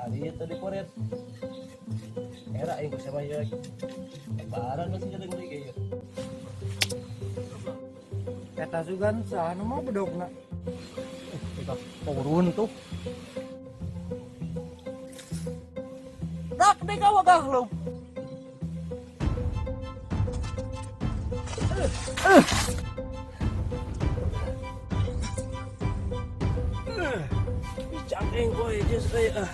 Ari ieu teh dikoret. Era aing ku ya. Lebaran masih geuning deui ieu. Eta sugan saha nu mau bedogna. Kita turun tuh. Dak deh kau gah lu. Cangeng boy, just kayak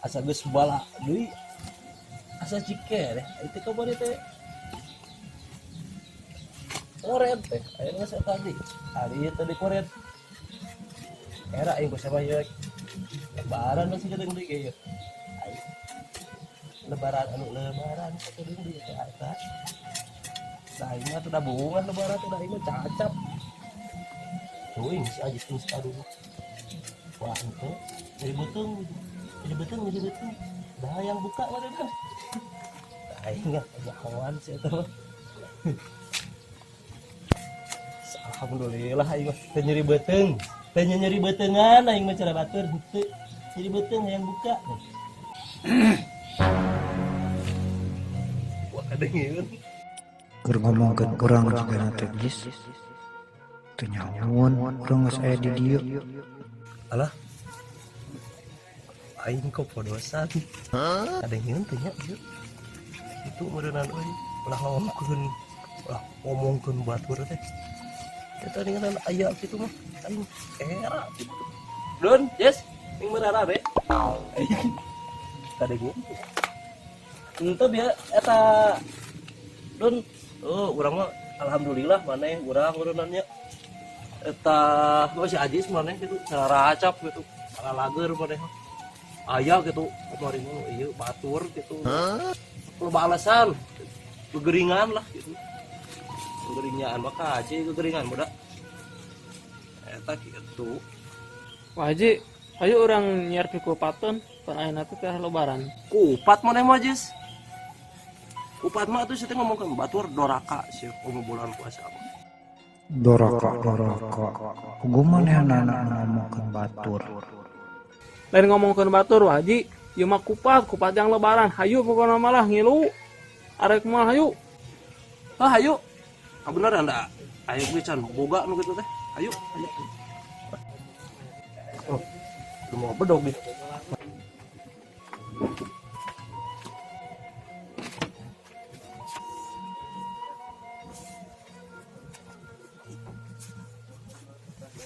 Asa geus bala deui, asa ciker itu kamari teh ngoret teh aya geus tadi hari ieu teh dikoret. Era aing ku sama ieu lebaran masih geuning deui ieu. Lebaran anu lebaran sakedeung deui teh eta. Da aing mah teu da bohongan lebaran teh, da aing mah cacap. Teuing si Ajis geus aduh. Wah, henteu jadi beuteung, jadi beuteung, jadi beuteung. Dah yang buka mana kan? Aing mah nyahoan sih eta mah. Alhamdulillah aing mah teu nyeri beuteung. Teu nyeri beuteungan aing mah cara batur henteu. Nyeri beuteung yang buka. Wah, kadengeun. Keur ngomongkeun urang jigana teh geus. Teu nyahoan urang geus aya di dieu. Alah. Aing kok podosan. Kadengeun teh nya ieu. Itu meureunnan euy, ulah ngomongkeun batur teh. Eta dengan aya kitu mah aing era gitu. Don, yes, ning merara be. Kadengeun. Henteu bieu eta Don, oh urang mah alhamdulillah maneh urang meureunnan nya. Eta oh, si Ajis maneh gitu cara racap gitu, cara lager maneh. Aya gitu kemarin mah ieu batur gitu. Loba alasan kegeringan lah gitu. Kegeringan maka aja kegeringan budak. Eta gitu. Wah Haji, ayo orang nyiar pikupateun, pan ayeuna teh teh lebaran. Kupat maneh mah Jis. Kupat mah atuh teh ngomongkeun batur doraka sih komo bulan puasa mah. Doraka doraka. Puguh manehanana ngomongkeun batur. Lain ngomongkeun batur Wah Haji, ieu mah kupat, kupat yang lebaran. Hayu pokona malah ngilu. Arek mah hayu. Ah hayu. Ah bener anda. Ayo gue can boga nu kitu teh. Ayo, ayo. Oh, lu mau bedog nih.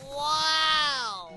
Wow.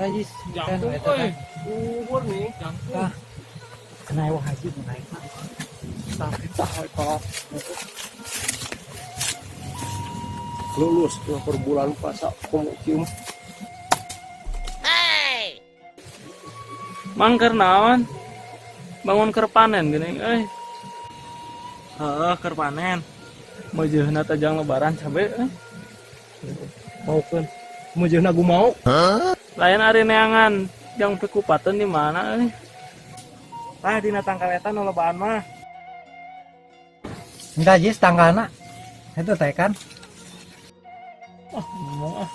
Ajis, Jangkung euy. Umur nih. Jangkung. Kena wah haji naik mah. Tah tah kolot. Lulus ke per bulan puasa komo kieu. Hey. Mang keur naon? Bangun keur panen geuning euy. Heeh, keur panen. Meujeuna teh jang lebaran cabe euy. Maukeun. Meujeuna gu mau. Lain ari neangan jang pikupateun di mana euy? Tah dina tangkal eta nu lobaan mah. Entah Jis tangkalna. Itu teh kan. Ah, ngomong ah.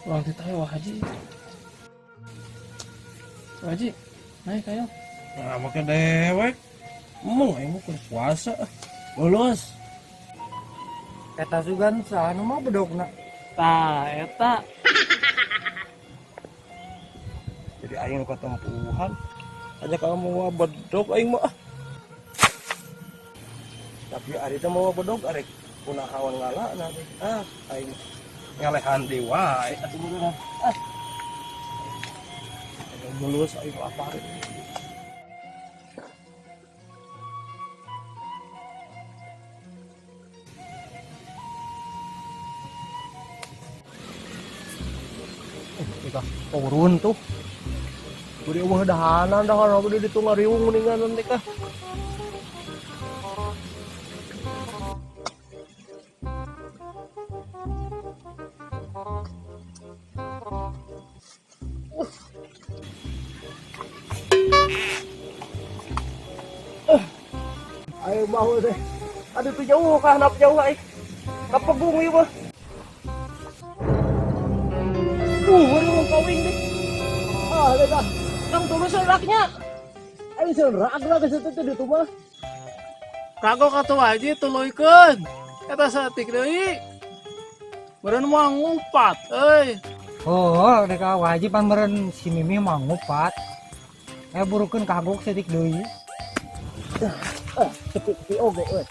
Urang teh teh Wah Haji. Wah Haji, naik ayo. Nah, make dewek. Emang aing mah keur puasa. Lulus. Eta sugan saha nu mau bedogna. Tah eta. Jadi aing nu katempuhan. Aja kalau mau bedog aing mah. Tapi ari teh mau bedog arek kunaon ngala teh. Ah, aing ngalehan deui wae atuh meureun. Ah. Aing lulus aing lapar. Kita turun tuh. Budi eueuh dahanan dahan budi ditu ngariung mendingan nanti kah. Ayo mau deh. Aduh tuh jauh kah nap jauh ai. Kapegung ieu mah. Baru kawin deh. Ah, dah. Kang tulus raknya. Ayo serak lah ke situ tuh di mah. Kagok atuh aja tuluykeun. Eta saeutik deui. Meureun moal ngupat euy. Oh, rek wajib pan meureun si Mimi mah ngupat. Eh burukeun kagok saeutik deui. Ah, sepi sepi oge euy.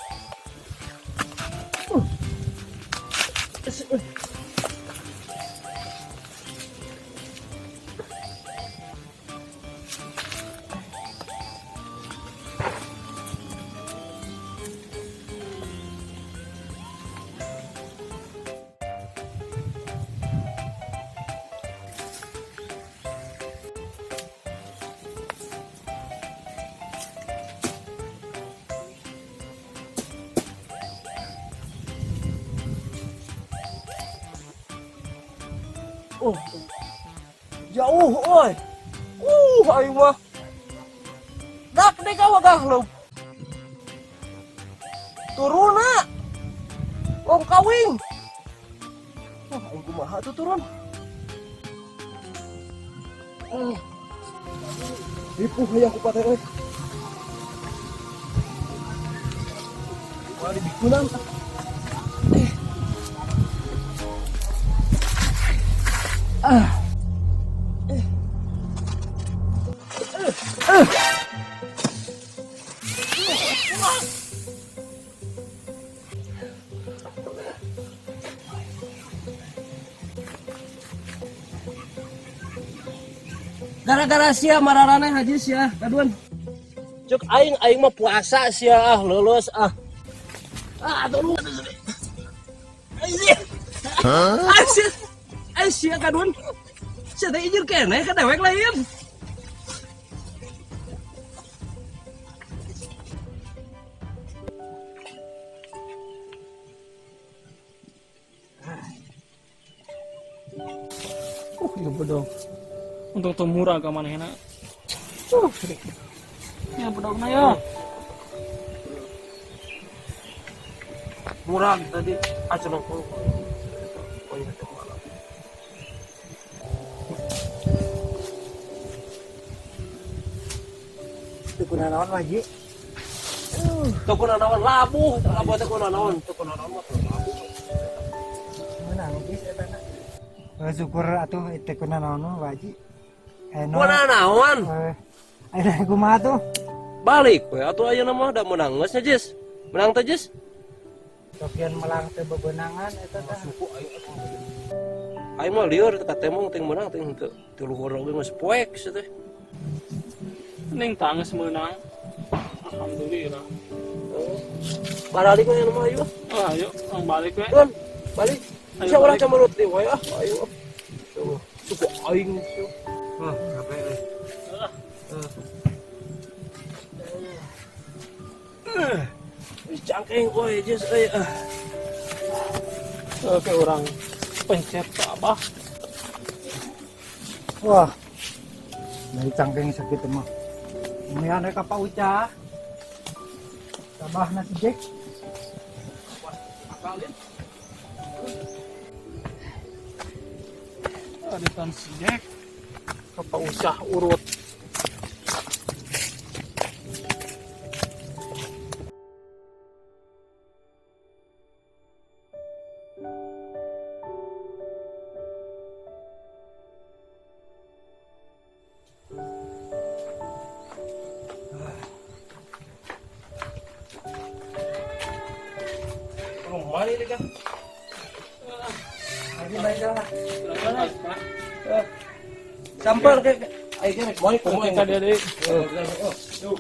Oh. Jauh euy. Aing mah. Dak deh kau gah lu. Turuna. Wong kawing. Wah, aing kumaha tuh turun. Ah. Ripuh hayang ku pateh euy. Wah, dibikunan. Ah. Gara-gara sia mararaneh haji sia, kaduan. Cuk aing aing mah puasa sia ah lulus ah. Ah tolong. Hah? Sia. Aing sia kaduan. Sia teh ijir keneh ka dewek lain. Ya bedog. Untuk teu murah ka manehna. Ya bedogna ya. Murah tadi acan oh iya teh malam. Teu kunanaon wajib. Teu kunanaon labuh, labuh teh kunanaon, teu kunanaon mah teu labuh. Meunang geus eta na. Syukur atuh teu kunanaon mah wajib. Kunanaon? Ayeuna kumaha tuh? Balik we atuh ayeuna mah da meunang geus nya Jis. Menang teh Jis? Sokian melang teu bebenangan eta teh. Suku aing atuh. Aing mah lieur teh katemong teh meunang teh henteu. Teu luhur oge geus poek sia teh. Ning tangis meunang. Alhamdulillah. Oh. Baralik we mah ayo. Oh, ayo, ang balik we. Don, balik. Ayo, Sia urang balik. camerut deui we ah, ayo. Tuh, suku aing sia. Hah, capek euy. Wis cangkeng euy, Jis euy. Ah. Oke, orang pencet ke abah. Wah. Dari cangkeng sakit mah. Lumayan rek ka Pak Uca. Tabah nasi Jack. Akalin. Ada tan si Jack. Ke Pak Ucah urut. Kamari deui kan. Aji baik lah. Samper ke aing rek moal kumaha. Ka dia deui. Eh, oh.